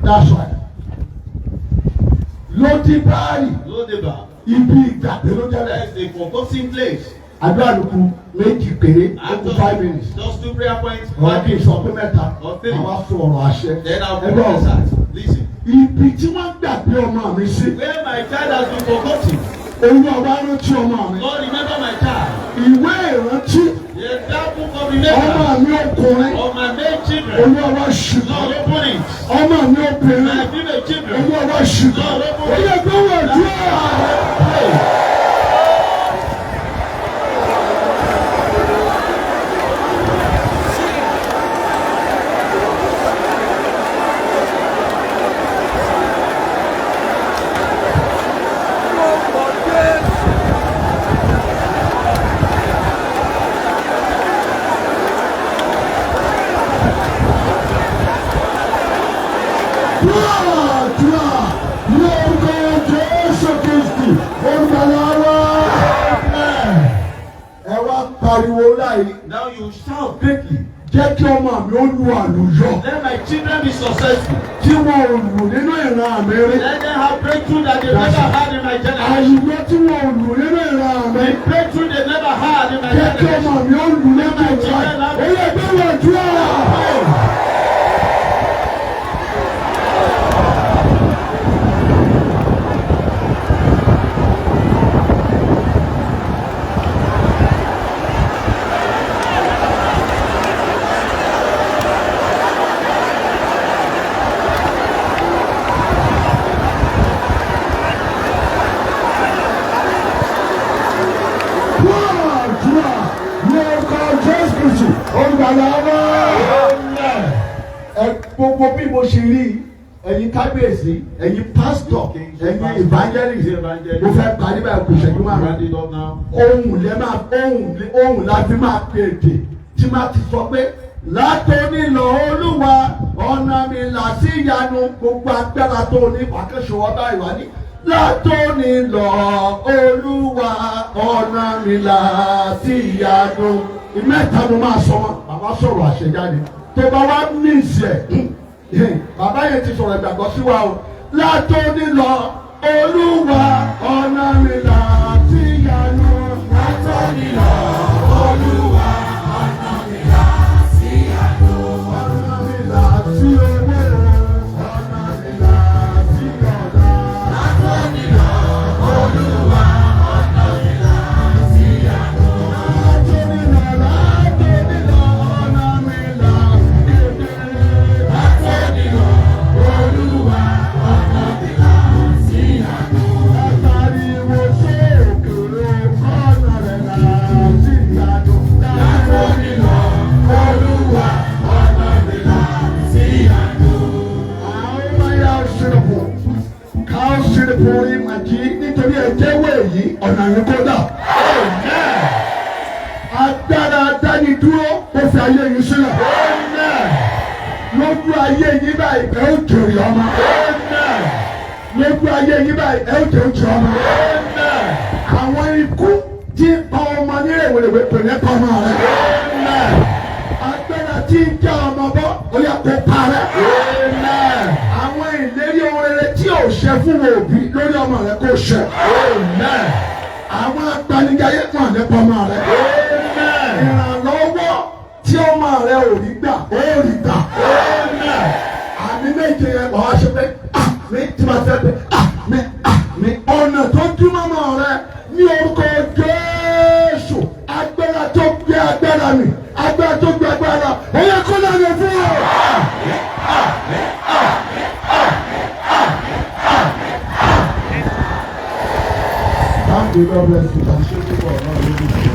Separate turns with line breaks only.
That's right. Lódìbárì,
Lodebar.
ibi ìgbàgbé ló jẹ́ bẹ́ẹ̀.
That is the forgotten place.
Àdúrà ló kù méjì péré, ó kù 5 minutes.
Just two prayer points.
Ọ̀rọ̀ kì í sọ pé mẹ́ta,
Or three.
àwa sọ ọ̀rọ̀ àṣẹ.
Then I'll
Ẹgbẹ́ ọ̀rọ̀.
prophesy. Listen.
Ibi tí wọ́n gbàgbé ọmọ mi sí,
Where my child has been forgotten.
Olúwa wá rántí ọmọ mi.
Lord, remember my child.
Ìwé ìrántí
The that book of
ọmọ
remembrance
mi ọkùnrin,
of my male children.
Olúwa wá ṣí.
Lord, open it.
Ọmọ mi obìnrin,
My female children.
Olúwa wá ṣí. Ó yẹ kó wọ̀ dúró.
Pray.
Àdúrà ní orúkọ Jésù Kristi, Olùgbàlà wa. Ẹ wá pariwo láì
Now you shout greatly.
jẹ́ kí ọmọ mi ó lu àlùyọ
Let my children be successful.
tí wọn ò lù nínú ìran mi rí.
Let them have breakthrough that they never had in my generation.
Àlùyọ tí wọn ò lù nínú ìran mi.
The breakthrough they never had in my
Jẹ́ kí ọmọ
generation.
mi ó lù nínú ìran mi. Ó yẹ kí wọ́n dúró. Àdúrà ní orúkọ Jésù Kristi, Olùgbàlà wa. Ẹ gbogbo bí mo ṣe rí ẹ̀yin kábíyèsí, ẹ̀yin pásítọ̀, ẹ̀yin evangelist, mo fẹ́ parí báyìí, kò ṣẹ́jú 5.
Round it up now.
Ohùn lẹ máa ohùn ohùn la fi máa pè èdè tí máa ti sọ pé látòní lọ, Olúwa, ọ̀nà mi là sí ìyanu. Gbogbo agbára tó ní wàkẹ́sọ̀ ọba ìwà ní látòní lọ, Olúwa, ọ̀nà mi là sí ìyanu. Ìmẹ́ta mo máa sọ wọn, bàbá sọ̀rọ̀ àṣẹjáde. Tó bá wá mísì ẹ̀, bàbá yẹn ti sọ̀rọ̀ ìgbàgbọ́ sí wa o. Látòní lọ, Olúwa, ọ̀nà mi là sí ìyanu. Látòní lọ, Olúwa, ọ̀nà mi là sí ìyanu. Ọ̀nà mi là sí owó, ọ̀nà mi là sí ọ̀nà. Látòní lọ, Olúwa, ọ̀nà mi là sí ìyanu. Látòní lọ, látòní lọ, ọ̀nà mi là kedere. Látòní lọ, Olúwa, ọ̀nà mi là sí ìyanu. Ẹ pariwo sókè, ọ̀nà rẹ̀ là sí ìyanu. Látòní lọ, Olúwa, ọ̀nà mi là sí ìyanu. Àwọn ọmọ ṣírìpù ká ṣírìpù ìmàjì nítorí ẹ̀jẹ̀wò èyí ọ̀nà yìí kó dà. Agbára dánidúró ó fi ayé yìí sílẹ̀. Lójú ayé yìí báyìí, ẹ ó jèrè ọmọ. Lójú ayé yìí báyìí, ẹ ó jèrè ọmọ. Àwọn ikú tí ń pa ọmọ ní rèwerèwe kò ní pa ọmọ rẹ. Agbára tí ń já ọmọ bọ́, ó yẹ kó parẹ́. Àwọn ìlérí ohun rere tí ò ṣe fún òbí lórí ọmọ rẹ kó ṣe. Àwọn apanijayé kan nípa ọmọ rẹ. Ìrànlọ́wọ́ tí ọmọ rẹ ò rí gbà, ó rí gbà. Àmì méje yẹn wàá ṣe pé àmì tí wàá fẹ́ pé àmì àmì. Ọ̀nà tó dún mọ́mọ́ rẹ ní orúkọ Jésù, agbára tó gbé agbára mi, agbára tó gbé agbára, ó yẹ kó lànà fún ọ. Thank you, God bless you.
Ṣé púpọ̀ náà lórí.